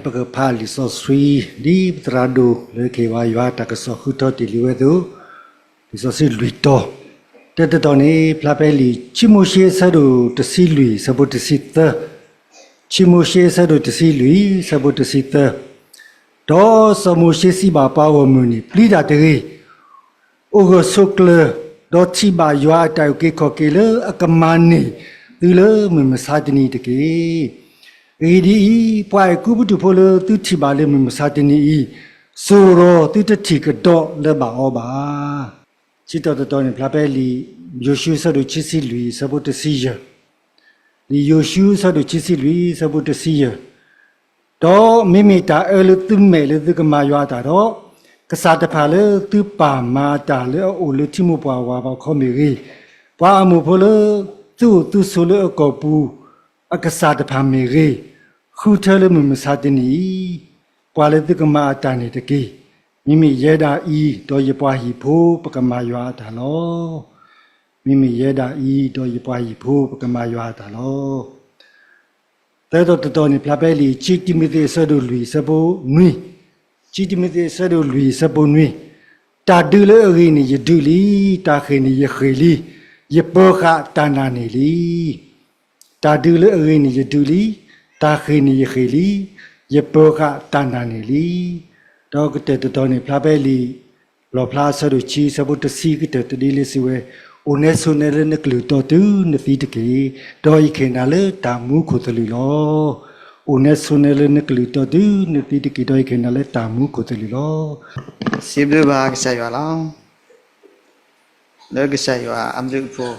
ပကဖးလံာ်စီဆှံ ဒ်ပသရၣ်ဒိၣ်လၢကဟ့ၣ်ဝဲယွၤတၢ်ကစီၣ်ဃုထၢတ့ၢ်လံဝဲအသိး, လံာ်စီဆှံလွံၢ်တီၤ, တၢတတီၤန့ၣ် ဖျါဖဲလံာ် ခံမိၤၡ့အဆၢဒိၣ်တဆံလွံၢ် အဆၢဖိတဆံသၢ, ခံမိၤၡ့အဆၢဒိၣ်တဆံလွံၢ် အဆၢဖိတဆံသၢ, ဒီးစီၤမိၤၡ့စံးဘၣ်ပှၤဂီၢ်မုၢ်န့ၣ်, ပျံၤတၢ်တဂ့ၤ, အိၣ်ဂၢၢ်ဆိးကျၢၤ, ဒီးထံၣ်ဘၣ်ယွၤအတၢ်အုၣ်က့ၤခီၣ်က့ၤလၢအကမၤန့ၢ်သုလၢမုၢ်မဆါတနံၤတက့ၢ်. အဂ့ၢ်ဒ်အံၤ, ပှၤအဲၤကူပတူးဖိလၢသုထံၣ်ဘၣ်လၢမုၢ်မဆါတနံၤအံၤ, စိၤဒီးသုတထံၣ်ကဒီးလၢၤဘၣ်အီၤဘၣ်. ခံတီၤတတီၤန့ၣ် ဖျါဖဲလံာ် ယိၤၡူအဆၢဒိၣ်ခံဆံလွံၢ် အဆၢဖိတဆံယဲၢ်, လံာ်ယိၤၡူအဆၢဒိၣ်ခံဆံလွံၢ် အဆၢဖိတဆံယဲၢ်, ဒီးမ့မ့ၢ်တၢ်အၢလၢသုမဲာ်လၢသုကမၤယွၤအတၢ်ဒီး, ကစၢ်တဖၣ်လၢသုပၢ်မၤအတၢ်လၢအအိၣ်လၢထံမိၢ်ပှၢ်ဝၤဘၣ်ခီမ့ၢ်ဂ့ၤ, ပှၤအမိၢ်ဖိလၢသုအိၣ်သုဆိးလၢအကီၢ်ပူၤ အကစၢ်တဖၣ်မ့ၢ်ဂ့ၤ, ဃုထၢလၢမုၢ်မဆါတနံၤအံၤ, ပှၤလၢသုကမၤအတၢ်န့ၣ်တက့ၢ်. မ့မ့ၢ်ယဲဒၣ်အံၤ, ဒီးယပှၤဟံၣ်ဖိပကမၤယွၤအတၢ်လီၤ. မ့မ့ၢ်ယဲဒၣ်အံၤ, ဒီးယပှၤဟံၣ်ဖိပကမၤယွၤအတၢ်လီၤ. သၢတီၤတတီၤန့ၣ် ဖျါဖဲလံာ် ခံတံၤမသ့းအဆၢဒိၣ်လွံၢ် အဆၢဖိနွံ, ခံတံၤမသ့းအဆၢဒိၣ်လွံၢ် အဆၢဖိနွံ, တၢ်ဒုးလၢအဂ့ၤန့ၣ်ယဒုးလံ, တၢ်ဃ့ၢ်န့ၣ်ယဃ့ၢ်လံ, ယပၢၤဃာ်တၢ်နာ်န့ၢ်လံ. တၢ်ဒုးလၢအဂ့ၤန့ၣ်ယဒုးလံ, တၢ်ဃ့ၢ်န့ၣ်ယဃ့ၢ်လံ, ယပၢၤဃာ်တၢ်နာ်န့ၢ်လံ. ဒီးကတၢၢ်တတီၤန့ၣ် ဖျါဖဲလံာ် လီၣ်ဖျါအဆၢဒိၣ်ခံ အဆၢဖိတဆံ ကတၢၢ်တဒ့လၢစံးဝဲ, အိၣ်နဲဆိးနဲလၢနကလုၢ်တီတုၤနသံတက့ၢ်, ဒီးယကဟ့ၣ်နၤလၢတၢ်မူခိၣ်သလုးလီၤ. အိၣ်နဲဆိးနဲလၢနကလုၢ်တီတုၤနသံတက့ၢ်, ဒီးယကဟ့ၣ်နၤလၢတၢ်မူခိၣ်သလုးလီၤ. စံးဘျုးဘၣ်ကစၢ်ယွၤလီၤ. လၢကစၢ်ယွၤအဘျုးအဖှိၣ်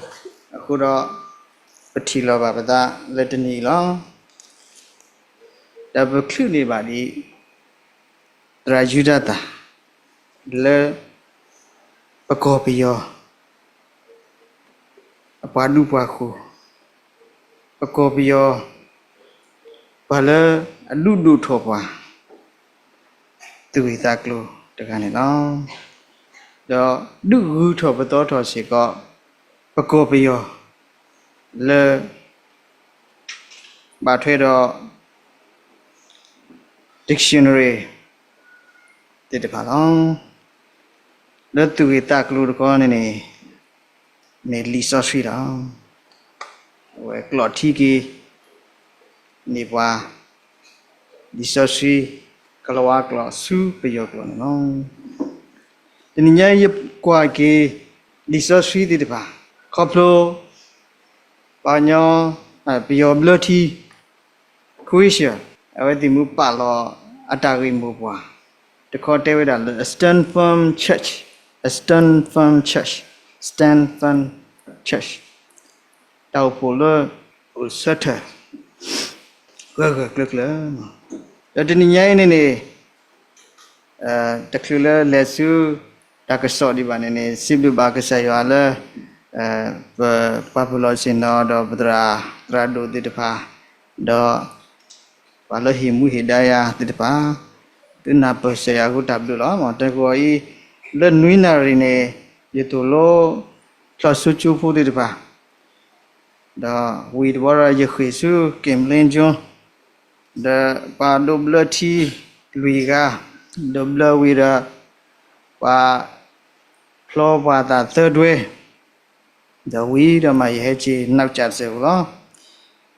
အဃိဒီး, ပထံၣ်လိာ်ဘၣ်ပသးလၢတနံၤအံၤလီၤ. ဒီးပချုးန့ၢ်ဘၣ်ဒံး သရၣ်ယူဒၤသၣ် လၢပကီၢ်ပယီၤ အပှၤဒူပှၤဃိၤ, ပကီၢ်ပယီၤ ပှၤလၢအဒုးဒိၣ်ထီၣ်ပှၤ သူၣ်ဂ့ၢ်သးကျိၤတဂၤန့ၣ်လီၤ. ဒီးဒုးဂုာ်ထီၣ်ပသီထီၣ်စ့ၢ်ကီး ပကီၢ်ပယီၤ လၢ ဘၣ်ထွဲဒီး dictionary သ့ၣ်တဖၣ်လီၤ. လၢသူၣ်ဂ့ၢ်သးကျိၤတခီန့ၣ်န့ၣ် မ့ၢ်လံာ်စီဆှံလီၤ. အဝဲကျိာ်ထံက့ၤန့ၢ်ပှၤ လံာ်စီဆှံ ကလၤဝါကျိာ်ဆူပယီၤကျိာ်န့ၣ်လီၤ. တနံၤညါအံၤယကွၢ်က့ၤ လံာ်စီဆှံသ့ၣ်တဖၣ် ခီဖျိ ပှၤကညီ ပယီၤဘျၢထံ Croatia အဝဲသ့ၣ်မူပာ်လီၤအတၢ်ဂ့ၢ်မိၢ်ပှၢ် တခီတဲဝဲဒၣ်လၢ a stand firm church, a stand firm church, stand firm church တၢ်အိၣ်ဖှိၣ်လၢ အိၣ်ဆၢထၢၣ် ဂၢၢ်ဂၢၢ်ကျၢၤကျၢၤ ဒီးတနံၤညါအံၤန့ၣ်န့ၣ် တချုးလၢလဲၤဆူတၢ်ကစီၣ်ဒံးဘၣ်န့ၣ်န့ၣ် စံးဘျုးဘၣ်ကစၢ်ယွၤလၢ ပပာ်ဖှိၣ်လီၤဆ့ၣ်နီၤဒီးပသရၣ်သရၣ်ဒိၣ်သ့ၣ်တဖၣ် ဒီး ပှၤလၢဟ့ၣ်မူဟ့ၣ်ဒါယၤသ့ၣ်တဖၣ် သုနၢ်ပၢၢ်စၢၤယၤအဃိတၢ်ဘျုးလီၤ. တၢ်ဂီၤအံၤ လၢနွံနၣ်ရံၣ်န့ၣ် ယသိၣ်လိ ဖျီၣ်စိကၠိဖိသ့ၣ်တဖၣ် ဒီးဝံၤတဘျီဒီးယဃ့ၢ်ဆူ က့ၣ်မလ့ကၠိ ဒီးပှၤဒိးဘျၢထံလွံၢ်ဂၤ ဒိးဘျၢဝံၤဒီး ပှၤဖျီပှၤသးသၢဒွဲ ဒီးဝံၤဒီးမးယဟဲက့ၤနီၢ်ကစၢ်တစဲးဖိလီၤ.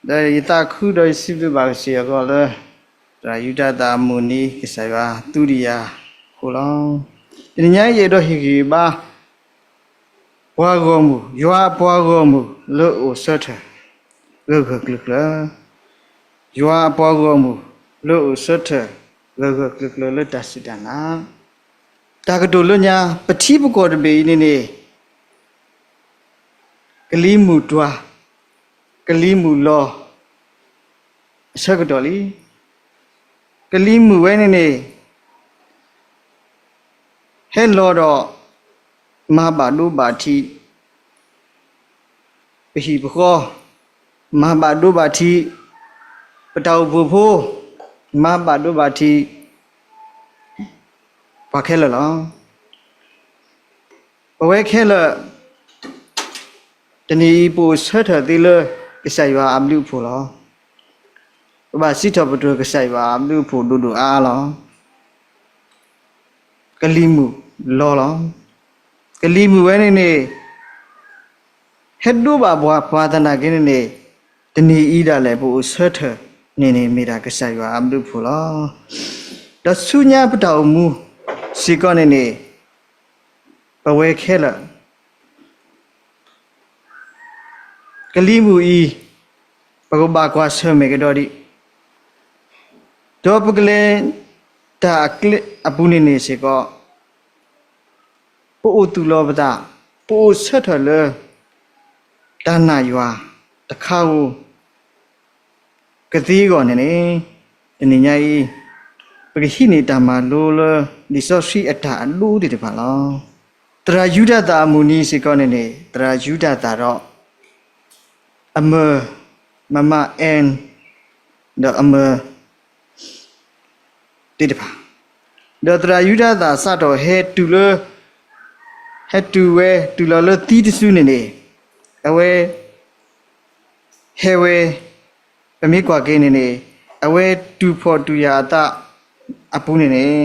ဒီးယသးခုဒီးယစံးဘျုးဘၣ်ကစၢ်ယွၤအဂီၢ်လၢ သရၣ်ယူဒၤသၣ်အမုၢ်နံၤ ကစၢ်ယွၤသူဒံးယၤအဃိလီၤ. တနံၤညါအံၤယအဲၣ်ဒိးဟ့ၣ်ဂံၢ်ဘါ ပှၤဂီၢ်မုၢ်, ယွၤအပှၤဂီၢ်မုၢ်လၢအိၣ်ဆၢထၢၣ် ဂၢၢ်ဂၢၢ်ကျၢၤကျၢၤ, ယွၤအပှၤဂီၢ်မုၢ်လၢအိၣ်ဆၢထၢၣ် ဂၢၢ်ဂၢၢ်ကျၢၤကျၢၤလၢတၢ်စူၢ်တၢ်နာ်, တၢ်ကတိၤလၢညါ ပထံပကီၢ်တဘ့ၣ်အံၤန့ၣ်န့ၣ် ကလံၤမုၢ်တွၤ, ကလံၤမုၢ်လီၤ အဆၢကတီၢ်လံ. ကလံၤမုၢ်ဝဲန့ၣ်န့ၣ် ဟဲလီၤဒီး မၤဘၣ်ဒိဘၣ်ထံး ပဟံၣ်ပဃီ, မၤဘၣ်ဒိဘၣ်ထံး ပတၢ်အိၣ်ဖှိၣ်ဖိ, မၤဘၣ်ဒိဘၣ်ထံး ပှၤခဲလၢာ်လီၤ. ပဝဲခဲလၢာ် တနံၤအံၤပအိၣ်ဆၢထၢၣ်သ့လၢ ကစၢ်ယွၤအဘျုးအဖှိၣ်လီၤ. ပဘၣ်စံးထီၣ်ပတြၢၤကစၢ်ယွၤအဘျုးအဖှိၣ်ဒိၣ်ဒိၣ်အါအါလီၤ. ကလံၤမုၢ်လီၤလီၤ. ကလံၤမုၢ်ဝဲန့ၣ်န့ၣ် ဟဲဒိးဘၣ်ပှၤ ပှၤသနာ်က့န့ၣ်န့ၣ် တနံၤအံၤဒၣ်လဲာ် ပအိၣ်ဆၢထၢၣ်န့ၣ်န့ၣ် မ့ၢ်ဒၣ်ကစၢ်ယွၤအဘျုးအဖှိၣ်လီၤ. ဒီးဆူညါပတၢ်အိၣ်မူစ့ၢ်ကီးန့ၣ်န့ၣ် ပဝဲခဲလၢာ် ကလံၤမုၢ်အံၤ ပကဘၣ်ကွၢ်ဆၢၣ်မဲာ်ကဒီးဒံး, ဒီးပကလဲၤတၢ်အကျဲအပူၤန့ၣ်န့ၣ်စ့ၢ်ကီး ပအိၣ်သူၣ်လီၤပသး, ပအိၣ်ဆၢထၢၣ်လၢ တၢ်နာ်ယွၤတခါဧိၤ ကသ့အဂီၢ်န့ၣ်န့ၣ်, တနံၤညါအံၤ ပကဟံးန့ၢ်တၢ်မၤလိလၢ လံာ်စီဆှံအတၢ်အဒိသ့ၣ်တဖၣ်လီၤ. သရၣ်ယူဒၤသၣ်အမုၢ်နံၤစ့ၢ်ကီးန့ၣ်န့ၣ် သရၣ်ယူဒၤသၣ်ဒီး အမၢ မမ Ann ဒီးအမၢ သ့ၣ်တဖၣ်, ဒီးသရၣ်ယူဒၤသၣ်စးထီၣ်ဟဲတုၤလၢ ဟဲတုၤဝဲတုၤလီၤလၢသံတစုန့ၣ်န့ၣ်, အဝဲ ဟဲဝဲ, ပမ့ၢ်ကွၢ်က့ၤန့ၣ်န့ၣ် အဝဲတူၢ်ဖှီၣ်တူၢ်ယာ်အသးအပူၤန့ၣ်န့ၣ်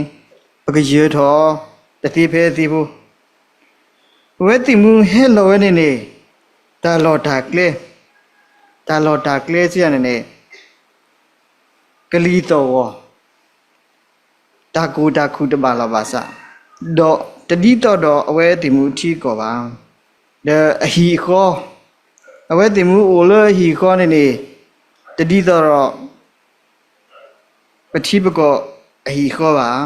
ပကယၢၤထီၣ်တသ့ဖဲအသ့ဖိ, အဝဲသ့ၣ်မူဟဲလီၤဝဲန့ၣ်န့ၣ် တၢ်လီၢ်တၢ်ကျဲ, တၢ်လီၢ်တၢ်ကျဲစံးယၤန့ၣ်န့ၣ် ကလံၤသီၣ်ဂီၤ တၢ်ကူၣ်တၢ်ခုၣ်တဘၣ်လီၢ်ဘၣ်စး, ဒီးတဒ်သိးဒီးအဝဲသ့ၣ်မူအထံအကီၢ်ဘၣ်. ဒီးအဟံၣ်အဃီ, အဝဲသ့ၣ်မူအိၣ်လၢအဟံၣ်အဃီန့ၣ်န့ၣ် တဒ်သိးဒီး ပထံပကီၢ်အဟံၣ်အဃီဘၣ်.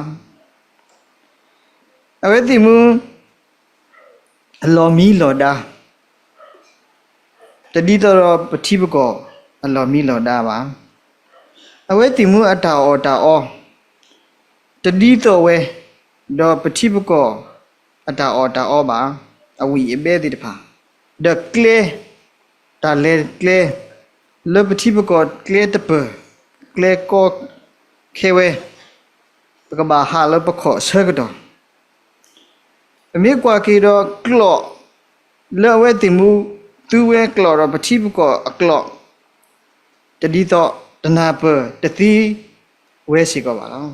အဝဲသ့ၣ်မူ အလီၢ်မံလီၢ်ဒါ တဒ်သိးဒီးပထံပကီၢ်အလီၢ်မံလီၢ်ဒါဘၣ်. အဝဲသ့ၣ်မူအတၢ်အီၣ်တၢ်အီ တဒ်သိးဝဲ ဒီးပထံပကီၢ်အတၢ်အီၣ်တၢ်အီဘၣ်, အဝံၣ်အဘဲသ့ၣ်တဖၣ်, ဒီးကျဲ, တၢ်လဲၤကျဲ, လၢပထံပကီၢ်ကျဲတပၢၢ်, ကျဲကီခဲဝဲ, ပကဘၣ်ဟးလၢပခီၣ်ဆၢကတီၢ် ပမ့ၢ်ကွၢ်က့ၤဒီးကျီၢ် လၢအဝဲသ့ၣ်မူ သူဝဲကျီၢ်ဒီးပထံပကီၢ်အကျီၢ် တဒ်သိးတနၢ်ပၢၢ်တသ့ဝဲစ့ၢ်ကီးဘၣ်လီၤ.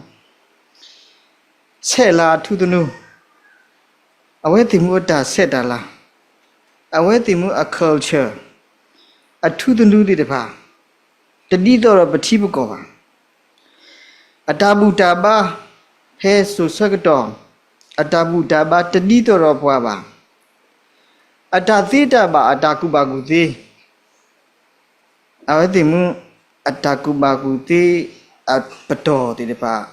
ဆဲးလၤအထူသနူ, အဝဲသ့ၣ်မူအတၢ်ဆဲးတၢ်လၤ, အဝဲသ့ၣ်မူအ culture, အထူသနူသ့ၣ်တဖၣ် တဒ်သိးဒီးပထံပကီၢ်ဘၣ်. အတၢ်ဘူၣ်တၢ်ဘါ ဖဲစိၤဆၢကတီၢ်, အတၢ်ဘူၣ်တၢ်ဘါတဒ်သိးဒီးပှၤဘၣ်. အတၢ်သ့တၢ်ဘၣ် အတၢ်ကူၣ်ဘၣ်ကူၣ်သ့, အဝဲသ့ၣ်မူ အတၢ်ကူၣ်ဘၣ်ကူၣ်သ့ အပတီၢ်သ့ၣ်တဖၣ်,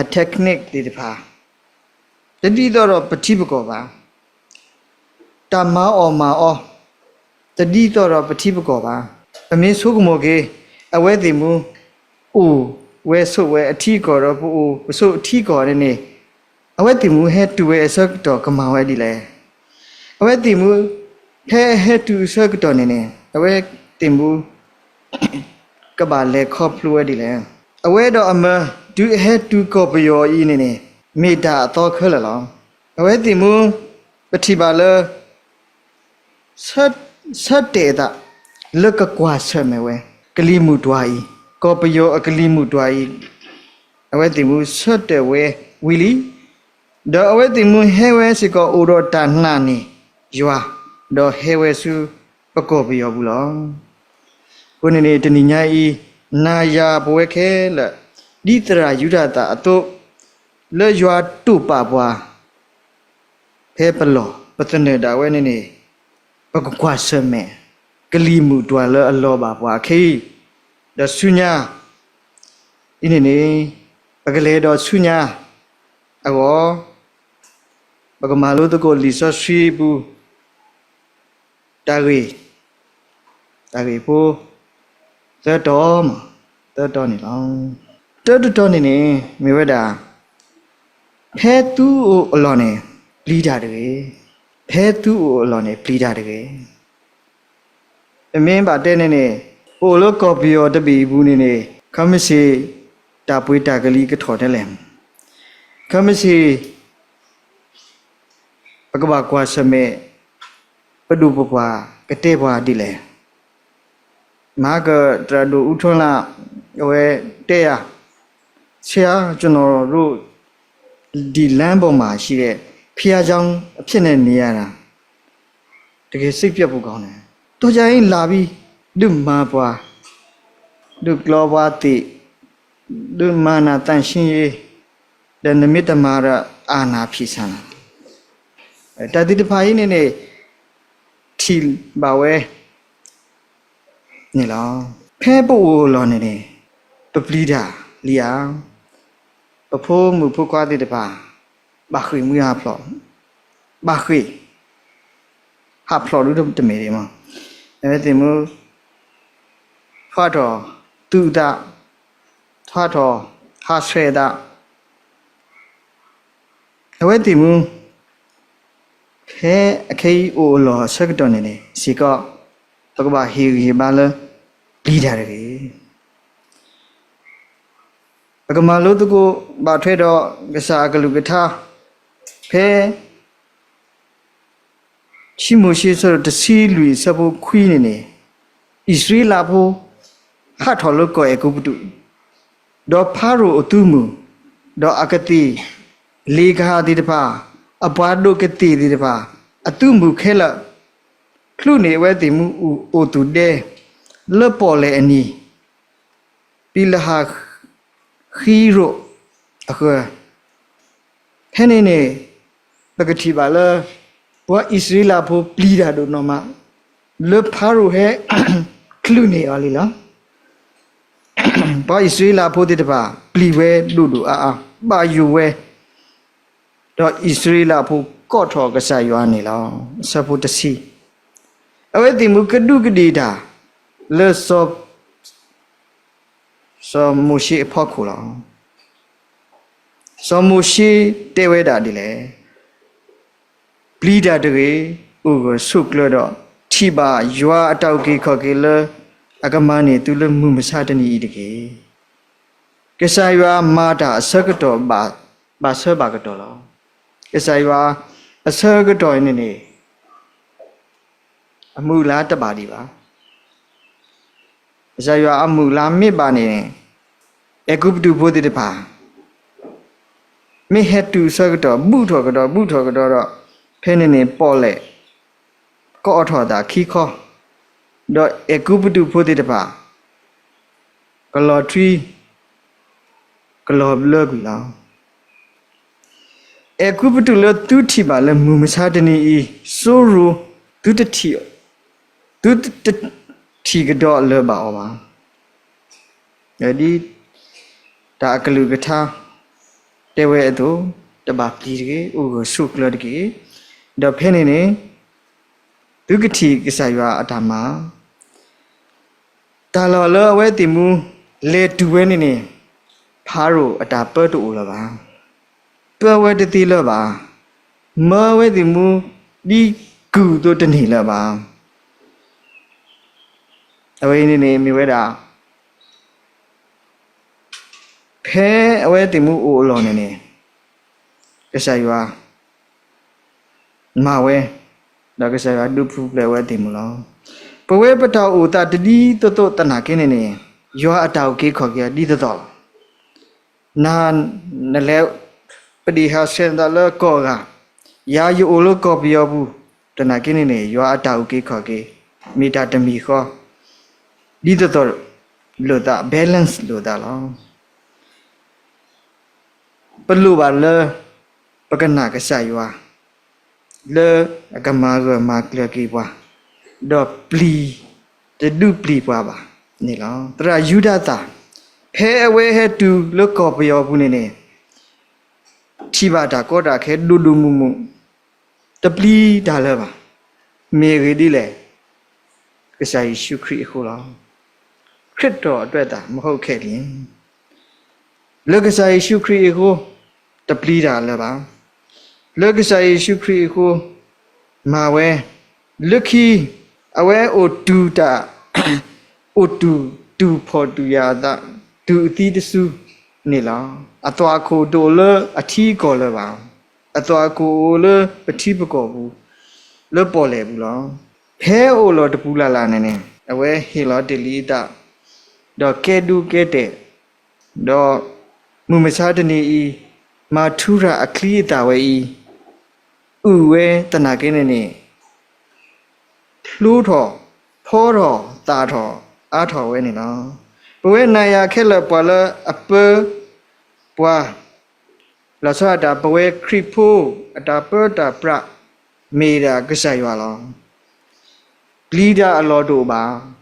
အ technique သ့ၣ်တဖၣ် တဒ်သိးဒီးပထံပကီၢ်ဘၣ်. တၢ်မၤအီၣ်မၤအီ တဒ်သိးဒီးပထံပကီၢ်ဘၣ်. ပမ့ၢ်ဆိကမိၣ်က့ၤ အဝဲသ့ၣ်မူ အိၣ်ဝဲဆိးဝဲအထံအကီၢ်ဒီးပအိၣ်ပဆိးအထံအကီၢ်န့ၣ်န့ၣ်, အဝဲသ့ၣ်မူဟဲတုၤဝဲအဆၢကတီၢ်ကမၤဝဲဒ်လဲၣ်. အဝဲသ့ၣ်မူ ဖဲအဟဲတုၤအဆၢကတီၢ်န့ၣ်န့ၣ် အဝဲသ့ၣ်မူ ကဘၣ်လဲၤခီဖျိဝဲဒ်လဲၣ်. အဝဲဒီးအမၢ တုၤအဟဲတုၤကီၢ်ပယီၤအံၤန့ၣ်န့ၣ် မ့ၢ်တၢ်အသီခဲလၢာ်လီၤ. အဝဲသ့ၣ်မူ ပထံၣ်ဘၣ်လၢ ဆၢတဲာ်အသး လၢကကွၢ်ဆၢၣ်မဲာ်ဝဲ ကလံၤမုၢ်တွၤအံၤ, ကီၢ်ပယီၤအကလံၤမုၢ်တွၤအံၤ, အဝဲသ့ၣ်မူဆၢတဲာ်ဝဲဝံၤလံ. ဒီးအဝဲသ့ၣ်မူဟဲဝဲစ့ၢ်ကီးအိၣ်ဒီးတၢ်နာ်န့ၢ်ယွၤ, ဒီးဟဲဝဲဆူပကီၢ်ပယီၤပူၤလီၤ. အဃိန့ၣ်န့ၣ် တနံၤညါအံၤ နၤယၤပဝဲခဲလၢာ် ဒ်သရၣ်ယူဒၤသၣ်အသိး လၢယွၤတိာ်ပာ်ပှၤ ဖဲပလီၢ် ပသနၢၣ်ဒၣ်ဝဲန့ၣ်န့ၣ် ပကကွၢ်ဆၢၣ်မဲာ် ကလံၤမုၢ်တွၤလၢအလီၤဘၣ်ပှၤအခံ, ဒီးဆူညါအံၤန့ၣ်န့ၣ် ပကလဲၤဒီးဆူညါအဂီၢ် ပကမၤလိသကိးလံာ်စီဆှံပူၤ တၢ်ဂ့ၢ်, တၢ်ဂ့ၢ်ဖိ သၢတီၤ, သၢတီၤန့ၣ်လီၤ. တၢတတီၤန့ၣ်န့ၣ် မ့ၢ်ဝဲဒၣ် ဖဲသုအိၣ်အလီၢ်န့ၣ် ပျံၤတၢ်တဂ့ၤ. ဖဲသုအိၣ်အလီၢ်န့ၣ် ပျံၤတၢ်တဂ့ၤ. ပမ့ၢ်ဘၣ်တဲန့ၣ်န့ၣ် ပအိၣ်လၢကီၢ်ပယီၤတဘ့ၣ်အပူၤန့ၣ်န့ၣ် ခဲမုၢ်ဆ့ၣ် တၢ်ပှ့ၤတၢ်ကလံၤကထီၣ်ဒ်လဲၣ်. ခဲမုၢ်ဆ့ၣ် ပကဘၣ်ကွၢ်ဆၢၣ်မဲာ် ပဒိၣ်ပပှၢ်ကတဲပှၤဒ်လဲၣ်. မဟါက သရၣ်ဒိၣ်အူထီလၢ အဝဲတဲယၤ, ဆရာ, ကျွန်တော်တို့ ဒီလမ်းပေါ်မှာရှိတဲ့ ဘုရားကျောင်းအဖြစ်နဲ့ နေရတာ တကယ်စိတ်ပျက်ဖို့ကောင်းတယ်။ တော်ကြရင်လာပြီး ဒုမၤပှၤ, ဒုကျီပှၤသ့ၣ်, ဒုမၤနၤသန့်ရှင်းရေး, ဒီနမ့ၢ်တမၤဒီး အာဏာဖီဆန်လာ, တၢ်သ့ၣ်တဖၣ်အံၤန့ၣ်န့ၣ် ထံၣ်ဘၣ်ဝဲ န့ၣ်လီၤ. ဖဲပအိၣ်အလီၢ်န့ၣ်န့ၣ် ပပျံၤတၢ်လံဧါ. ပဖိမုၣ်ဖိခွါသ့ၣ်တဖၣ် ဘၣ်ဃ့ၢ်မှံဟးဖျိး, ဘၣ်ဃ့ၢ်ဟးဖျိးဒုတမ့ၢ်ဒံးမး, အဝဲသ့ၣ်မုၢ် ထွါထီၣ်သူၣ်အသး, ထွါထီၣ်ဟးဆှဲးအသး, အဝဲသ့ၣ်မုၢ် ဖဲအခဲအံၤအိၣ်အလီၢ်အဆၢကတီၢ်န့ၣ်န့ၣ်စ့ၢ်ကီး ပကဘၣ်ဟ့ၣ်ဂံၢ်ဟ့ၣ်ဘါလၢ ပျံၤတၢ်တဂ့ၤ. ပကမၤလိသကိးဘၣ်ထွဲဒီး ကစၢ်အကလုၢ်ကထါ ဖဲ ခံမိၤၡ့အဆၢဒိၣ်တဆံလွံၢ်အဆၢဖိခွံန့ၣ်န့ၣ်, အံၣ်စရ့လးဖိ ဟးထီၣ်လၢကီၢ်အဲၤကူပတူး, ဒီးဖၤရိၤအသုးမုၢ်, ဒီးအကသ့ၣ်လ့ၤကဟၣ်သ့ၣ်တဖၣ်, အပှၤဒိၣ်ကသ့ၣ်သ့ၣ်တဖၣ် အသုးမုၢ်ခဲလၢာ်, ချုးန့ၢ်အဝဲသ့ၣ်မုၢ်အိၣ်သူၣ်ဒဲ လၢပီၣ်လဲၣ်အနံၤ ပံလဟးဃံရိၣ်အဃၢၤ, ဖဲန့ၣ်န့ၣ် ပကထံၣ်ဘၣ်လၢ ပှၤအံၣ်စရ့လးဖိပျံၤတၢ်ဒိၣ်နီၢ်မး, လၢဖၤရိၤဟဲ ချုးန့ၢ်အီၤလံလီၤ. ပှၤအံၣ်စရ့လးဖိသ့ၣ်တဖၣ် ပျံၤဝဲဒိၣ်ဒိၣ်အါအါ, ဘၣ်ယိၣ်ဝဲ, ဒီးအံၣ်စရ့လးဖိကိးထီၣ်ကစၢ်ယွၤန့ၣ်လီၤ. အဆၢဖိတဆံ, အဝဲသ့ၣ်မုၢ်ကဒူးကဒ့ၣ်တၢ် လၢ စီၤမိၤၡ့အဖီခိၣ်လီၤ. စီၤမိၤၡ့တဲဝဲဒၣ်ဒ်လဲၣ်, ပျံၤတၢ်တဂ့ၤ, အိၣ်ဂၢၢ်ဆိးကျၢၤဒီး ထံၣ်ဘၣ်ယွၤအတၢ်အုၣ်က့ၤခီၣ်က့ၤလၢ အကမၤန့ၢ်သုလၢမုၢ်မဆါတနံၤအံၤတက့ၢ်. ကစၢ်ယွၤမၤတၢ်အဆၢကတီၢ် ဘၣ်ဆၢဘၣ်ကတီၢ်လီၤ. ကစၢ်ယွၤအဆၢကတီၢ်န့ၣ်န့ၣ် အမုၢ်အလါတဘၣ်ဒံးဘၣ်. ကစၢ်ယွၤအမုၢ်အလါမ့ၢ်ဘၣ်န့ၣ် အဲၤကူပတူးဖိသ့ၣ်တဖၣ် မ့ၢ်ဟဲတုၤအဆၢကတီၢ် ဘူးထီၣ်ကဒီး ဘူးထီၣ်ကဒီးဒီး ဖဲန့ၣ်န့ၣ် ပီၣ်လဲၣ် ကအီၣ်ထီၣ်အသးခံခီ, ဒီးအဲၤကူပတူးဖိသ့ၣ်တဖၣ် ကလီၤထွံ ကလီၤဘျၢကွံာ်လီၤ. အဲၤကူပတူးလၢသုထံၣ်ဘၣ်လၢမုၢ်မဆါတနံၤအံၤ စိရိၤ သုတထံၣ်, သုတထံၣ်ကဒီးလၢၤဘၣ်အီၤဘၣ်. ဒ်တၢ်အကလုၢ်ကထါ တဲဝဲအသိး, တဘၣ်ပျံၤတဂ့ၤ, အိၣ်ဂၢၢ်ဆိးကျၢၤတက့ၢ်. ဒီးဖဲန့ၣ်န့ၣ် သုကထံၣ်ကစၢ်ယွၤအတၢ်မၤ တၢ်လီၢ်လၢအဝဲသ့ၣ်မူ လဲၤတုၤဝဲန့ၣ်န့ၣ် ဖၤရိၤအတၢ်ပၢတအိၣ်လၢၤဘၣ်. ပၢဝဲတသ့လၢၤဘၣ်. မၢဝဲသ့ၣ်မူ ဒ်ကုၢ်အသိးတန့ၢ်လၢၤဘၣ်. အဝဲအံၤန့ၣ်န့ၣ် မ့ၢ်ဝဲဒၣ် ဖဲအဝဲသ့ၣ်မူအိၣ်အလီၢ်န့ၣ်န့ၣ် ကစၢ်ယွၤ မၤဝဲ, ဒီးကစၢ်ယွၤဒုးပူၤဖျဲးဝဲသ့ၣ်မူလီၤ. ပဝဲပတၢ်အိၣ်သးတဒ်သိးသိးသနာ်က့န့ၣ်န့ၣ် ယွၤအတၢ်အုၣ်က့ၤခီၣ်က့ၤဒ်သိးသိးလီၤ. နၤ နလဲၤ ပဒ့ၣ်ဟးဆှဲးနသးလၢကီၢ်အဂၤ, ယၤယအိၣ်လၢကီၢ်ပယီၤပူၤ, သနာ်က့န့ၣ်န့ၣ် ယွၤအတၢ်အုၣ်က့ၤခီၣ်က့ၤ မ့ၢ်တၢ်တမံၤဃီ ဒ်သိးသိးလိာ်သး balance လိာ်သးလီၤ. ပလိၣ်ဘၣ်လၢ ပကနာ်ကစၢ်ယွၤ လၢအကမၤဂၢၢ်မၤကျၢၤက့ၤပှၤ, ဒီးပျံၤ တဒုးပျံၤပှၤဘၣ်န့ၣ်လီၤ. သရၣ်ယူဒၤသၢ် ဖဲအဝဲဟဲတုၤလၢကီၢ်ပယီၤပူၤန့ၣ်န့ၣ် ထံၣ်ဘၣ်တၢ်ကီတၢ်ခဲဒိၣ်ဒိၣ်မုၢ်မုၢ်, တပျံၤတၢ်လၢၤဘၣ်. မ့ၢ်အဂ့ၢ်ဒ်လဲၣ်, ကစၢ်ယ့ၣ်ၡူးခရံာ်အဃိလီၤ. ခရစ်တော်အတွက်သာ မဟုတ်ခဲ့လျှင်, လၢကစၢ်ယ့ၣ်ၡူးခရံာ်အဃိ တပျံၤတၢ်လၢၤဘၣ်. လၢကစၢ်ယ့ၣ်ၡူးခရံာ်အဃိ မၤဝဲ, လၢခံ အဝဲအိၣ်တူၢ်တၢ် အိၣ်တူၢ် တူၢ်ဖှီၣ်တူၢ်ယာ်အသး တူၢ်အသံတစုန့ၣ်လီၤ. အသွၣ်ခိၣ်တအိၣ်လၢအထံအကီၢ်လၢၤဘၣ်. အသွၣ်ခိၣ်အိၣ်လၢပထံပကီၢ်ပူၤ လၢပီၣ်လဲၣ်ပူၤလီၤ. ဖဲအအိၣ်လီၤတပူၤလၢ်လၢ်န့ၣ်န့ၣ် အဝဲဟ့ၣ်လီၤတ့ၢ်လံအသး ဒီးကဲဒိကဲတဲာ်, ဒီးမုၢ်မဆါတနံၤအံၤ မၤထူရၤအချံအသၣ်ဝဲအံၤ အုၣ်ဝဲသနာ်က့န့ၣ်န့ၣ် ဖျိထီၣ်, ဖီထီၣ်, သၣ်ထီၣ်, အါထီၣ်ဝဲန့ၣ်လီၤ. ပဝဲနၤယၤခဲလၢာ်ပှၤလၢအပၢပှၤ လီၤဆီဒၣ်တၢ် ပဝဲခရံာ်ဖိအတၢ်ပၢတၢ်ပြး မ့ၢ်ဒၣ်ကစၢ်ယွၤလီၤ. ပျံၤတၢ်အလီၢ်တအိၣ်ဘၣ်.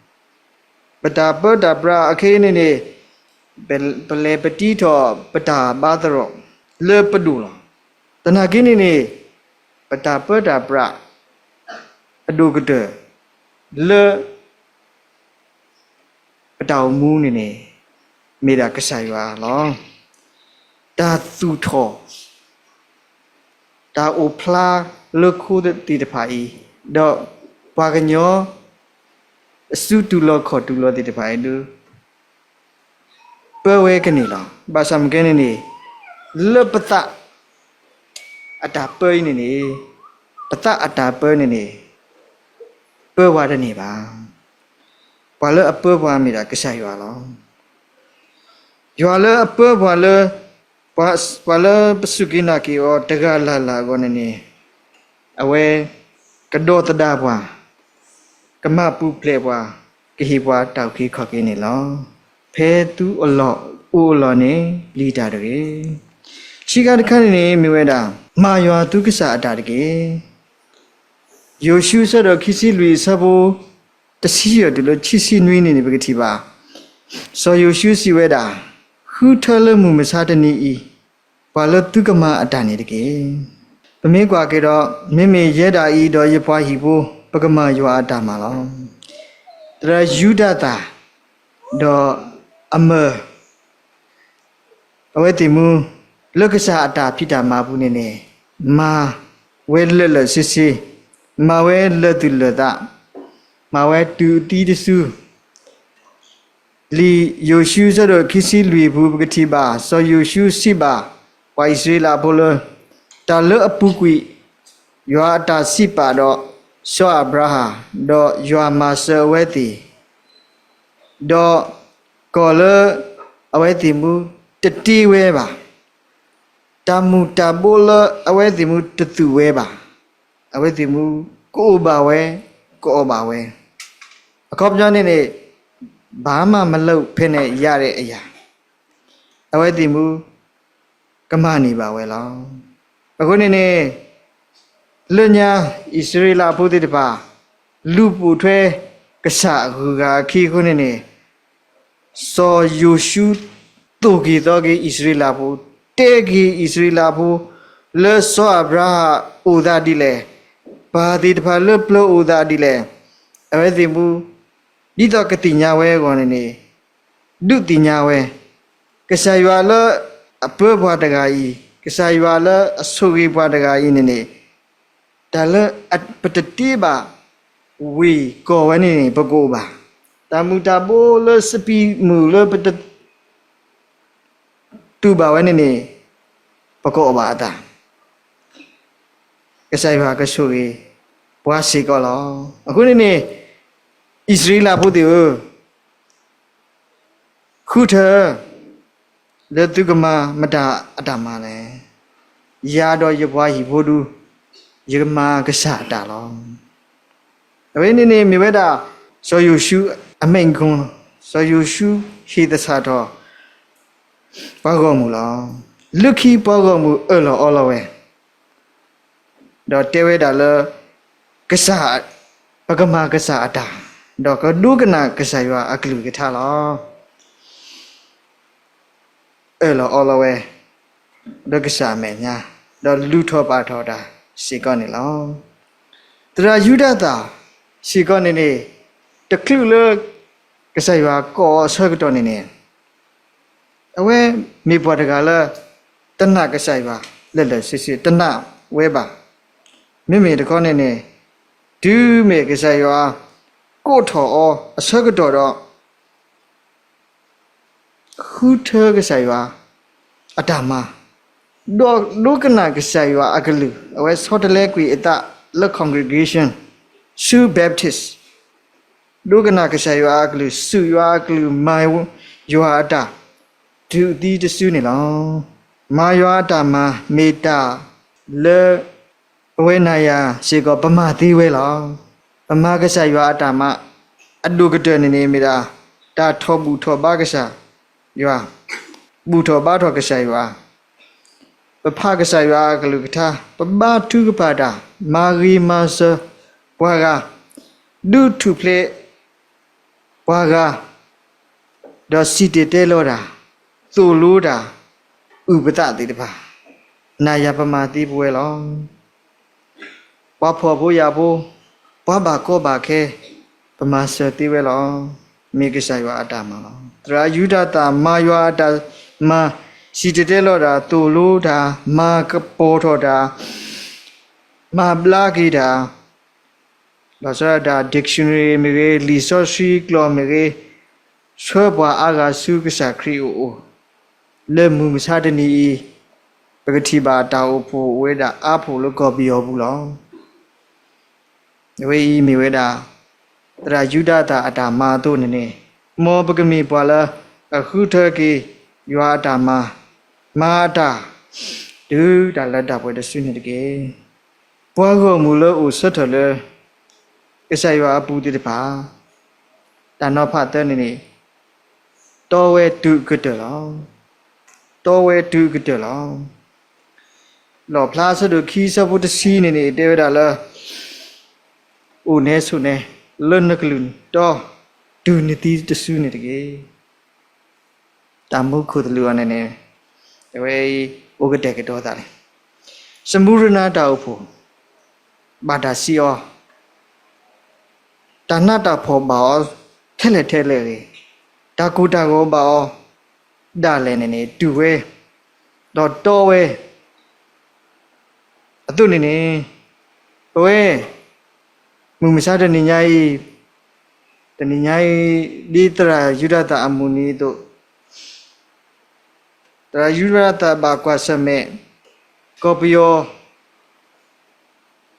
ပတၢ်ပၢတၢ်ပြးအခဲအံၤန့ၣ်န့ၣ် ပလဲၤပတံထီၣ်ပတၢ်ဘါသရိာ်လၢပဒိၣ်လီၤ. သနာ်က့န့ၣ်န့ၣ် ပတၢ်ပၢတၢ်ပြး အဒိၣ်ကတၢၢ်လၢ ပတၢ်အိၣ်မူန့ၣ်န့ၣ် မ့ၢ်ဒၣ်ကစၢ်ယွၤလီၤ. တၢ်သူၣ်ထီၣ် တၢ်အိၣ်ဖျါလၢခိသ့ၣ်တဖၣ်အံၤ, ဒီးပှၤကညီ အစုတူၢ်လိာ်ခီၣ်တူၢ်လိာ်သ့ၣ်တဖၣ်အံၤဒု ပၢဝဲကန့ၢ်လီၤ. ဘၣ်ဆၣ်မ့ၢ်ကဲန့ၣ်န့ၣ် လၢပသးအတၢ်ပၢအံၤန့ၣ်န့ၣ်, ပသးအတၢ်ပၢန့ၣ်န့ၣ် ပၢပှၤတန့ၢ်ဘၣ်. ပှၤလၢအပၢပှၤမ့ၢ်ဒၣ်ကစၢ်ယွၤလီၤ. ယွၤလၢအပၢပှၤလၢ ပှၤ ပှၤလၢပစူၢ်က့ၤနာ်က့ၤအီၤတဂၤလၢ်လၢ်အဂီၢ်န့ၣ်န့ၣ်, အဝဲကဒီသဒၣ်ပှၤ, ကမၤပူၤဖျဲးပှၤ, ကဟ့ၣ်ပှၤတၢ်အုၣ်က့ၤခီၣ်က့ၤန့ၣ်လီၤ. ဖဲသုအိၣ်လီၤ, အိၣ်အလီၢ်န့ၣ် ပျံၤတၢ်တဂ့ၤ. ခံခါတခါန့ၣ်န့ၣ် မ့ၢ်ဝဲဒၣ် မၤယွၤသုကစၢ်အတၢ်တက့ၢ်. ယိၤၡူအဆၢဒိၣ်ခံဆံလွံၢ်အဆၢဖိ တဆံယဲၢ်တုၤလၢခံဆံနွံန့ၣ်န့ၣ် ပကထံၣ်ဘၣ် စီၤယိၤၡူစံးဝဲဒၣ်, ဃုထၢလၢမုၢ်မဆါတနံၤအံၤ, ပှၤလၢသုကမၤအတၢ်န့ၣ်တက့ၢ်. ပမ့ၢ်ကွၢ်က့ၤဒီး, မ့မ့ၢ်ယဲဒၣ်အံၤဒီးယပှၤဟံၣ်ဖိ, ပကမၤယွၤအတၢ်မၤလီၤ. သရၣ်ယူဒၤသၣ်, ဒီးအမၢၢ် အဝဲသ့ၣ်မူ လၢကစၢ်အတၢ်ဖံးတၢ်မၤပူၤန့ၣ်န့ၣ်, မၤဝဲလၢာ်လၢာ်ဆ့ဆ့, မၤဝဲလၢာ်သူၣ်လၢာ်သး, မၤဝဲတုၤအသံတစု, လံာ်ယိၤၡူအဆၢဒိၣ်ခံဆံလွံၢ်အပူၤ ပကထံၣ်ဘၣ် စီၤယိၤၡူစံးဘၣ် ပှၤအံၣ်စရ့လးဖိလၢ တၢ်လၢအပူၤကွံာ် ယွၤအတၢ်စံးပာ်ဒီး စီၤအၤဘြၤဟၣ်, ဒီးယွၤမၤစၢၤအဝဲသ့ၣ်, ဒီးကီၢ်လၢအဝဲသ့ၣ်မူတတ့ဝဲဘၣ်, တၢ်မူၤတၢ်ဘိလၢအဝဲသ့ၣ်မူတသူၣ်ဝဲဘၣ်, အဝဲသ့ၣ်မူကအိၣ်ဘၣ်ဝဲ, ကအီၣ်ဘၣ်ဝဲ, အခီပညီန့ၣ်န့ၣ် ဘာမှမလုပ်ဘဲနဲ့ ရတဲ့အရာ, အဝဲသ့ၣ်မူ ကမၤန့ၢ်ဘၣ်ဝဲလီၤ. အဃိန့ၣ်န့ၣ် လၢညါအံၣ်စရ့လးဖိသ့ၣ်တဖၣ် လူၤပိာ်ထွဲကစၢ်အဂုၤအဂၤအခံအဃိန့ၣ်န့ၣ်, စီၤယိၤၡူသိၣ်က့ၤသီက့ၤအံၣ်စရ့လးဖိ, တဲက့ၤအံၣ်စရ့လးဖိ လၢစီၤအၤဘြၤဟၣ်အိၣ်သးဒ်လဲၣ်, ပၢ်သ့ၣ်တဖၣ်လၢပျၢၤအိၣ်သးဒ်လဲၣ်, အဝဲသ့ၣ်မူ ဒ်သိးကသ့ၣ်ညါဝဲအဂီၢ်န့ၣ်န့ၣ်, ဒုးသ့ၣ်ညါဝဲ, ကစၢ်ယွၤလၢအပၢပှၤတဂၤအံၤ, ကစၢ်ယွၤလၢအဆိၣ်ဂ့ၤပှၤတဂၤအံၤန့ၣ်န့ၣ်, တၢ်လၢပတတ့ဘၣ်ဝ့ၢ်ကီၢ်ဝဲန့ၣ်န့ၣ် ပကအိၣ်ဘၣ်, တၢ်မူၤတၢ်ဘိလၢစပံးမုၢ်လၢပတတူၢ်ဘၣ်ဝဲန့ၣ်န့ၣ် ပကအီၣ်ဘၣ်အသး, ကစၢ်ယွၤကဆိၣ်ဂ့ၤပှၤစ့ၢ်ကီးလီၤ. အဃိန့ၣ်န့ၣ် အံၣ်စရ့လးဖိသ့ၣ်ဧၢ, ဃုထၢ လၢသုကမၤမတၤအတၢ်မၤလဲၣ်. ယၤဒီးယပှၤဟံၣ်ဖိဒု ယကမၤကစၢ်အတၢ်လီၤ. အဝဲန့ၣ်န့ၣ်မ့ၢ်ဝဲဒၣ် စီၤယိၤၡူအမိန့်ခွန်းလီၤ. စီၤယိၤၡူဟ့ၣ်သဆၣ်ထီၣ် ပှၤဂီၢ်မုၢ်လီၤ. လၢခံပှၤဂီၢ်မုၢ်အၢၣ်လီၤအီလီၤဝဲ ဒီးတဲဝဲဒၣ်လၢ ကစၢ်, ပကမၤကစၢ်အတၢ်, ဒီးကဒိကနၣ်ကစၢ်ယွၤအကလုၢ်ကထါလီၤ. အၢၣ်လီၤအီလီၤဝဲ လၢကစၢ်အမဲာ်ညါ, ဒီးလူၤထီၣ်ပာ်ထီၣ်တၢ်စ့ၢ်ကီးန့ၣ်လီၤ. သရၣ်ယူဒၤသၣ်စ့ၢ်ကီးန့ၣ်န့ၣ် တချုးလၢကစၢ်ယွၤကိးအီၤအဆၢကတီၢ်န့ၣ်န့ၣ် အဝဲမ့ၢ်ပှၤတဂၤလၢ တနာ်ကစၢ်ယွၤလၢာ်လၢာ်ဆ့ဆ့ တနာ်ဝဲဘၣ်. မ့မ့ၢ်တခီန့ၣ်န့ၣ် တုၤမ့ၢ်ကစၢ်ယွၤကိးထီၣ်အီၤအဆၢကတီၢ်ဒီး ဃုထၢကစၢ်ယွၤအတၢ်မၤ, ဒီးဒိကနၣ်ကစၢ်ယွၤအကလုၢ်, အဝဲဆီတလဲကွံာ်အသးလၢ congregation ဆူ Baptist ဒိကနၣ်ကစၢ်ယွၤအကလုၢ်, စူၢ်ယွၤအကလုၢ်, မၤယွၤအတၢ်, တုၤသံတစုန့ၣ်လီၤ. မၤယွၤအတၢ်မၤ မ့ၢ်တၢ်လၢ ပဝဲနၤယၤစ့ၢ်ကီး ပမၤသ့ဝဲလီၤ. ပမၤကစၢ်ယွၤအတၢ်မၤ အဒိၣ်ကတၢၢ်န့ၣ်န့ၣ် မ့ၢ်ဒၣ် တၢ်ထီၣ်ဘူၣ်ထီၣ်ဘါကစၢ်ယွၤ, ဘူၣ်ထီၣ်ဘါထီၣ်ကစၢ်ယွၤ, ပဖးကစၢ်ယွၤအကလုၢ်ကထါ, ပဘါထုကဖၣ်တၢ်, မၤဂ့ၤမၤစၢၤပှၤဂၤ, ဒုးထူၣ်ဖျဲးပှၤဂၤ, ဒီးစံၣ်တဲၤတဲလီၤတၢ်, သိၣ်လိတၢ်, အုၣ်ပသးသ့ၣ်တဖၣ်, နၤယၤပမၤသ့ပဝဲလီၤ. ပှၤဖှီၣ်ဖိယာ်ဖိ, ပှၤဘၣ်ကီဘၣ်ခဲ, ပမၤစၢၤသ့ဝဲလီၤ. မ့ၢ်ကစၢ်ယွၤအတၢ်မၤလီၤ. သရၣ်ယူဒၤသၣ် မၤယွၤအတၢ်မၤ, စံၣ်တဲၤတဲလီၤတၢ်, သိၣ်လိတၢ်, မၤကပီၤထီၣ်တၢ်, မၤဘျါက့ၤတၢ်, ဘၣ်ဆၣ်ဒၣ် dictionary မ့ၢ်ဂ့ၤ, လံာ်စီဆှံကျိာ်မ့ၢ်ဂ့ၤ, ဆှၢပှၤအါဂၤဆူကစၢ်ခရံာ်အအိၣ်, လၢမုၢ်မဆါတနံၤအံၤ, ပကထံၣ်ဘၣ်တၢ်အိၣ်ဖှိၣ်အိၣ်ဝဲဒၣ်အါဖှိၣ်လၢကီၢ်ပယီၤပူၤလီၤ. အဝဲအံၤမ့ၢ်ဝဲဒၣ် သရၣ်ယူဒၤသၣ်အတၢ်မၤအသိးန့ၣ်န့ၣ်, မ်ပကမ့ၢ်ပှၤလၢ အဃုထၢက့ၤယွၤအတၢ်မၤ, မၤအတၢ်, တုၤတၢ်လၢတၢ်ပှဲၤတစုန့ၣ်တက့ၢ်. ပှၤဂီၢ်မုၢ်လၢအိၣ်ဆၢထၢၣ်လၢ ကစၢ်ယွၤအပူၤသ့ၣ်တဖၣ်, တၢ်နီၤဖးသၢန့ၣ်န့ၣ်, တီဝဲတုၤကတၢၢ်လီၤ. တီဝဲတုၤကတၢၢ်လီၤ. လီၣ်ဖျါအဆၢဒိၣ်ခံဆၢဖိတဆံန့ၣ်န့ၣ် တဲဝဲဒၣ်လၢ အိၣ်နဲဆိးနဲ လၢနကလုၢ်တီ တုၤနသံတစုန့ၣ်တက့ၢ်. တၢ်မူခိၣ်သလုးအီၤန့ၣ်န့ၣ် အဝဲအံၤ အိၣ်ကတဲာ်ကတီၤသးန့ၣ်, စမူရနၤတၢ်အိၣ်ဖှိၣ် ဘၣ်တၢ်စံးအီၤ, တၢ်နးတၢ်ဖှီၣ်ဘၣ်အီၤထဲလဲၣ်ထဲလဲၣ်ဂ့ၤ, တၢ်ကိၢ်တၢ်ဂီၤဘၣ်အီၤဒၣ်လဲာ်န့ၣ်န့ၣ် တုၤဝဲ, ဒီးတီဝဲ အသိးန့ၣ်န့ၣ်, ပဝဲ မုၢ်မဆါတနံၤညါအံၤ, တနံၤညါအံၤ ဒ်သရၣ်ယူဒၤသၣ်အမုၢ်နံၤအသိး, သရၣ်ယူဒၤသၣ်ဘၣ်ကွၢ်ဆၢၣ်မဲာ် ကီၢ်ပယီၤ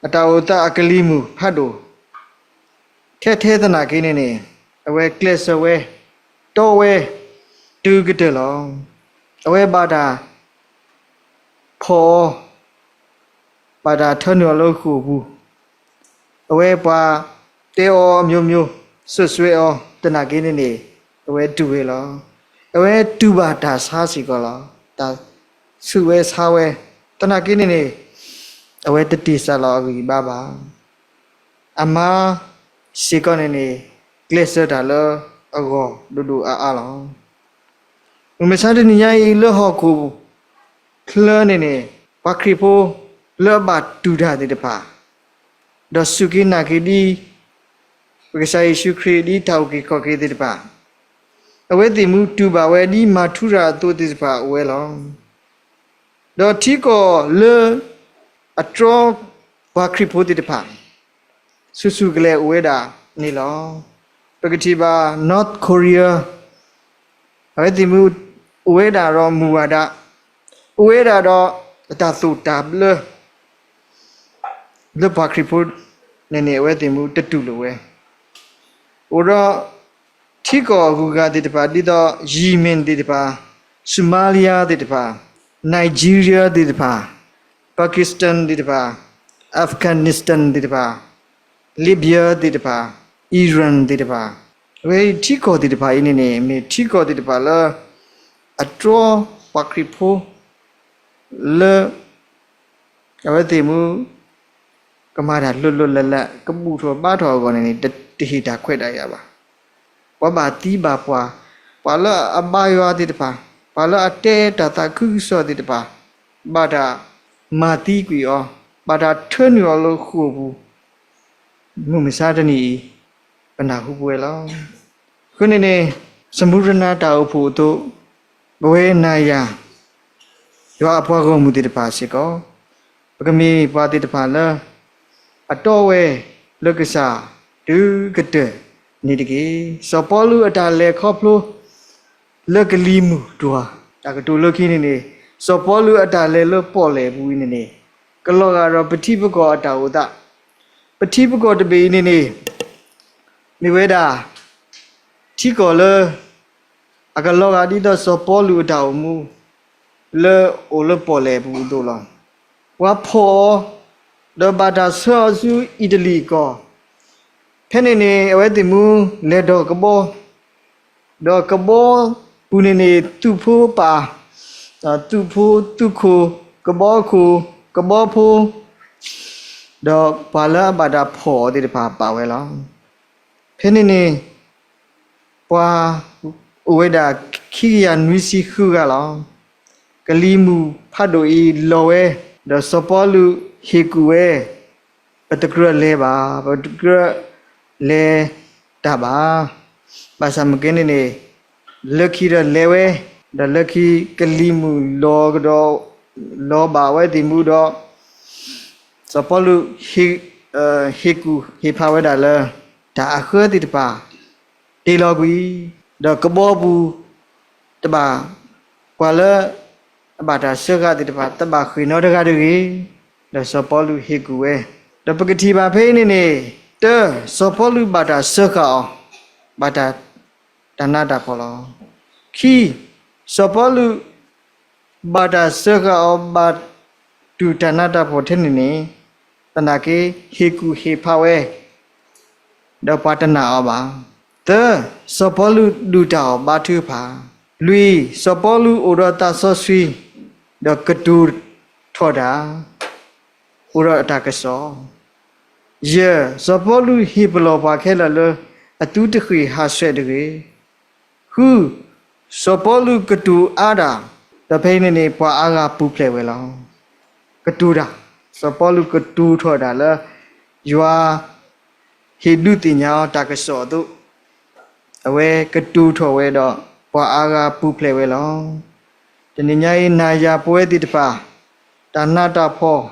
အတၢ်အိၣ်သးအကလံၤမုၢ်ဖးဒိၣ် ထဲထဲသနာ်က့န့ၣ်န့ၣ်, အဝဲကျဲးစၢးဝဲ, တီဝဲ, တုၤကတၢၢ်လီၤ. အဝဲဘၣ်တၢ်ဖီၣ်အီၤ, ဘၣ်တၢ်ထၢနုာ်အီၤလၢဃိာ်ပူၤ, အဝဲပှၤတဲအီၤအမျိုးမျိုး, စွပ်စွဲအီၤသနာ်က့န့ၣ်န့ၣ်, အဝဲတုၤဝဲလီၤ. အဝဲတူၢ်ဘၣ်တၢ်ဆါစ့ၢ်ကီးလီၤ. တၢ်ဆူးဝဲဆါဝဲသနာ်က့န့ၣ်န့ၣ်, အဝဲတတ့ၢ်စၢ်လီၤအဂံၢ်အဘါဘၣ်. အမါစ့ၢ်ကီးန့ၣ်န့ၣ် ကျဲးစၢးတၢ်လၢအဂီၢ်ဒိၣ်ဒိၣ်အါအါလီၤ. မုၢ်မဆါတနံၤညါအံၤ လၢဟီၣ်ခိၣ်ချၢန့ၣ်န့ၣ်, ပှၤခရံာ်ဖိလၢအဘၣ်တူၢ်တၢ်သ့ၣ်တဖၣ်, ဒီးစူၢ်က့ၤနာ်က့ၤဒ် ပကစၢ်ယ့ၣ်ၡူးခရံာ် ဒ်တၢ်အုၣ်က့ၤခီၣ်က့ၤသ့ၣ်တဖၣ်, အဝဲသ့ၣ်မူတူၢ်ဘၣ်ဝဲဒ်မၤထူရၤအသိးသ့ၣ်တဖၣ်အိၣ်ဝဲလီၤ. ဒီးထံကီၢ်လၢအတြီပှၤခရံာ်ဖိသ့ၣ်တဖၣ် ဆူၣ်ဆူၣ်ကလဲာ်အိၣ်ဝဲဒၣ်န့ၣ်လီၤ. ပကထံၣ်ဘၣ် North Korea, အဝဲသ့ၣ်မူအိၣ်ဝဲဒၣ်ဒီးမူဝါဒ, အိၣ်ဝဲဒၣ်ဒီးအတၢ်သိၣ်တၢ်ဘျၢ လၢပှၤခရံာ်ဖိန့ၣ်န့ၣ် အဝဲသ့ၣ်မူတတူၢ်လိာ်ဝဲ, အိၣ်ဒီးထံကီၢ်အဂုၤအဂၤသ့ၣ်တဖၣ် ဒ်သိး Yemen သ့ၣ်တဖၣ်, Somalia သ့ၣ်တဖၣ်, Nigeria သ့ၣ်တဖၣ်, Pakistan သ့ၣ်တဖၣ်, Afghanistan သ့ၣ်တဖၣ်, Libya သ့ၣ်တဖၣ်, Iran သ့ၣ်တဖၣ်, အဝဲထံကီၢ်သ့ၣ်တဖၣ်အံၤန့ၣ်န့ၣ် မ့ၢ်ထံကီၢ်သ့ၣ်တဖၣ်လၢ အတြီပှၤခရံာ်ဖိ လၢ အဝဲသ့ၣ်မူ ကမၤတၢ်လိၤလိၤလၢ်လၢ် ကဘူၣ်ထီၣ်ဘါထီၣ်အဂီၢ်န့ၣ်န့ၣ် တဟ့ၣ်တၢ်ခွဲးတၢ်ယာ်ဘၣ်. ပှၤဘၣ်သံဘၣ်ပှၢ်, ပှၤလၢအဘါယွၤသ့ၣ်တဖၣ်, ပှၤလၢအတဲတၢ်သးခုကစီၣ်သ့ၣ်တဖၣ်, ဘၣ်တၢ်မၤသံကွံာ်အီၤ, ဘၣ်တၢ်ထၢနုာ်အီၤလၢဃိာ်ပူၤ မုၢ်မဆါတနံၤအံၤ ပနၢ်ဟူပဝဲလီၤ. အဃိန့ၣ်န့ၣ် စမူရနၤတၢ်အိၣ်ဖှိၣ်အသိး, ပဝဲနၤယၤ ယွၤအပှၤဂီၢ်မုၢ်သ့ၣ်တဖၣ်စ့ၢ်ကီး, ပကမ့ၢ်ပှၤသ့ၣ်တဖၣ်လၢ အတီဝဲလၢကစၢ်တုၤကတၢၢ်န့ၣ်တက့ၢ်. စီၤပီလူးအတၢ်လဲၤခီဖျိ လၢကလံၤမုၢ်တွၤ, တၢ်ကတိၤလၢခံန့ၣ်န့ၣ်, စီၤပီလူးအတၢ်လဲၤလၢပီၣ်လဲၣ်ပူၤအံၤန့ၣ်န့ၣ်, ကလီၤဂာ်ဒီးပထံပကီၢ်အတၢ်အိၣ်သး, ပထံပကီၢ်တဘ့ၣ်အံၤန့ၣ်န့ၣ်, မ့ၢ်ဝဲဒၣ် ထံကီၢ်လၢ အကလီၤဂာ်ဒ်သိးစီၤပီလူးအတၢ်အိၣ်မူ လၢအိၣ်လၢပီၣ်လဲၣ်အပူၤအသိးလီၤ. ပှၤဖီၣ်အီၤ ဒီးဘၣ်တၢ်ဆှၢအီၤဆူအံၣ်တလံၣ်ကီၢ်, ဖဲန့ၣ်န့ၣ် အဝဲသ့ၣ်မူလဲၤဒိးကဘီ, ဒီးကဘီပူၤန့ၣ်န့ၣ် သုးဖိပာ်, သုးဖိ, သုးခိၣ်, ကဘီခိၣ်, ကဘီဖိ, ဒီးပှၤလၢအဘၣ်တၢ်ဖီၣ်အီၤသ့ၣ်တဖၣ်ပာ်ဝဲလီၤ. ဖဲန့ၣ်န့ၣ် ပှၤအိၣ်ဝဲဒၣ်ခံကယၤနွံဆံဃုဂၤလီၤ. ကလံၤမုၢ်ဖးဒိၣ်အံၤလီၤဝဲ, ဒီးစီၤပီလူးဟ့ၣ်ကူၣ်ဝဲ, ပတကြၢးလဲၤဘၣ်, ပတကြၢးလဲၤတၢ်ဘၣ်. ဘၣ်ဆၣ်မ့ၢ်ကဲန့ၣ်န့ၣ် လၢခံဒီးလဲၤဝဲ, ဒီးလၢခံကလံၤမုၢ်လီၤကဒီး, လီၤဘၣ်ဝဲသ့ၣ်မူဒီး စီၤပီလူး ဟ့ၣ်ကူၣ်ဟ့ၣ်ဖးဝဲဒၣ်လၢ တၢ်အဃၢသ့ၣ်တဖၣ် တ့ၢ်လီၤကွံာ်, ဒီးကဘီပူၤတဘၣ်, ပှၤလၢအဘၣ်တၢ်စၢဃာ်သ့ၣ်တဖၣ် တဘၣ်ဃ့ၢ်နီတဂၤတဂ့ၤ, ဒီးစီၤပီလူးဟ့ၣ်ကူၣ်ဝဲ. ဒီးပကထံၣ်ဘၣ်ဖဲအံၤန့ၣ်န့ၣ်, တၢ, စီၤပီလူးဘၣ်တၢ်စၢဃာ်အီၤ, ဘၣ်တၢ် တၢ်နးတၢ်ဖှီၣ်လီၤ. ခံ, စီၤပီလူး ဘၣ်တၢ်စၢဃာ်အီၤဘၣ်တုၤတၢ်နးတၢ်ဖှီၣ်ထဲန့ၣ်န့ၣ်, သနာ်က့ဟ့ၣ်ကူၣ်ဟ့ၣ်ဖးဝဲ, ဒီးပှၤတနာ်အီၤဘၣ်. သၢ, စီၤပီလူးဒုၣ်တၢ်အီၣ်ဘါထုကဖၣ်. လွံၢ်, စီၤပီလူးအိၣ်ဒီးသးစီဆှံ, ဒီးကတိၤထီၣ်တၢ် အိၣ်ဒီးအတၢ်ကစီၣ်. ယဲၢ်, စီၤပီလူးဟ့ၣ်ပလီၢ်ပှၤခဲလၢာ်လၢ အသုတဃ့ၢ်ဟးဆှဲးတဂ့ၤ. ဃု, စီၤပီလူးကတိၤအါတၢ်, ဒီးဖဲအံၤန့ၣ်န့ၣ် ပှၤအါဂၤပူၤဖျဲးဝဲလီၤ. ကတိၤတၢ်, စီၤပီလူးကတိၤထီၣ်တၢ်လၢ ယွၤ ဟ့ၣ်ဒုးသ့ၣ်ညါအီၤတၢ်ကစီၣ်အသိး, အဝဲကတိၤထီၣ်ဝဲဒီး ပှၤအါဂၤပူၤဖျဲးဝဲလီၤ. တနံၤညါအံၤ နၤယၤပဝဲသ့ၣ်တဖၣ်, တၢ်နးတၢ်ဖှီၣ်,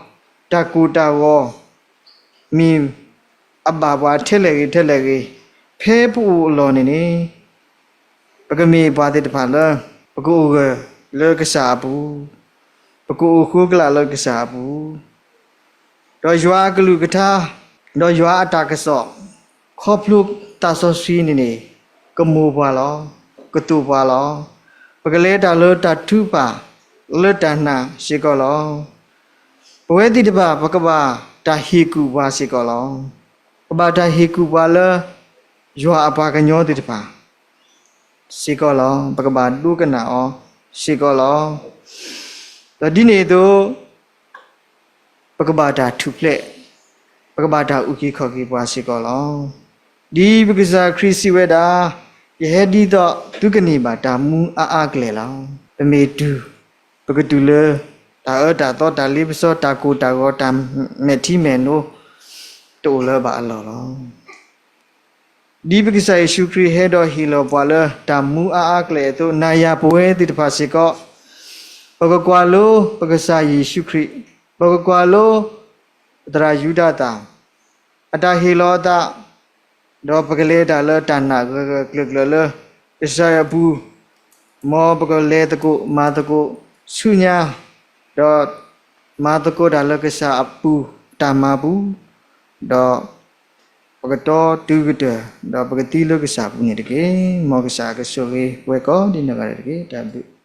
တၢ်ကိၢ်တၢ်ဂီၤ, မ့ၢ်အဘၣ်ပှၤထဲလဲၣ်ဂ့ၤထဲလဲၣ်ဂ့ၤ, ဖဲပအိၣ်အလီၢ်န့ၣ်န့ၣ် ပကမ့ၢ်ပှၤသ့ၣ်တဖၣ်လၢ ပကအိၣ်ဂၢၢ်လၢကစၢ်အပူၤ, ပကအိၣ်ဃိကလာ်လၢကစၢ်အပူၤ, ဒီးယွၤအကလုၢ်ကထါ, ဒီးယွၤအတၢ်ကစီၣ်, ခီဖျိသးစီဆှံန့ၣ်န့ၣ် ကမိၢ်ပှၤလီၤ, ကသိၣ်ပှၤလီၤ. ပကလဲၤတၢ်လၢတၢ်ထုကဖၣ်, လၢတၢ်နာ်စ့ၢ်ကီးလီၤ. ပဝဲသ့ၣ်တဖၣ် ပကဘၣ်တၢ်ဟ့ၣ်ကူၣ်ပှၤစ့ၢ်ကီးလီၤ. ပဘၣ်တၢ်ဟ့ၣ်ကူၣ်ပှၤလၢ ယွၤအပှၤကညီသ့ၣ်တဖၣ် စ့ၢ်ကီးလီၤ. ပကဘၣ်ဒိကနၣ်အီၤစ့ၢ်ကီးလီၤ. ဒီးဒ်န့ၣ်အသိး ပကဘၣ်တၢ်ထူၣ်ဖျဲး, ပကဘၣ်တၢ်အုၣ်က့ၤခီၣ်က့ၤပှၤစ့ၢ်ကီးလီၤ. ဒ်ပကစၢ်ခရံာ်စံးဝဲဒၣ်, ယဟဲဒ်သိးသုကန့ၢ်ဘၣ်တၢ်မူအါအါကလဲာ်လီၤ. ပမ့ၢ်တုၤ, ပကတုၤလၢ တၢ်အၢတၢ်သီ တၢ်လ့ပစီ တၢ်ကိၢ်တၢ်ဂီၤ တၢ်မဲာ်ထံမဲာ်နိ တအိၣ်လၢၤဘၣ်အလီၢ်လီၤ. ဒ်ပကစၢ်ယ့ၣ်ၡူးခရံာ်ဟဲဒီးဟ့ၣ်လီၤပှၤလၢတၢ်မူအါအါကလဲာ်အသိး, နၤယၤပဝဲသ့ၣ်တဖၣ်စ့ၢ်ကီး, ပကကွၢ်လိပကစၢ်ယ့ၣ်ၡူးခရံာ်, ပကကွၢ်လိပသရၣ်ယူဒၤသၣ် အတၢ်ဟ့ၣ်လီၤအသး, ဒီးပကလဲၤတၢ်လၢတၢ်နာ်ဂၢၢ်ဂၢၢ်ကျၢၤကျၢၤလၢကစၢ်ယွၤအပူၤ, မ်ပကလဲၤသကိးမၤသကိးဆူညါ, ဒီးမၤသကိးတၢ်လၢကစၢ်အပူၤတၢ်မၤပူၤ, ဒီးပကတီတုၤကတၢၢ်, ဒီးပကသံလၢကစၢ်အပူၤန့ၣ်တက့ၢ်. မ်ကစၢ်ကဆိၣ်ဂ့ၤပှၤကိးဒ်နီၢ်ဂၤဒဲးတက့ၢ်. တၢ်ဘျုး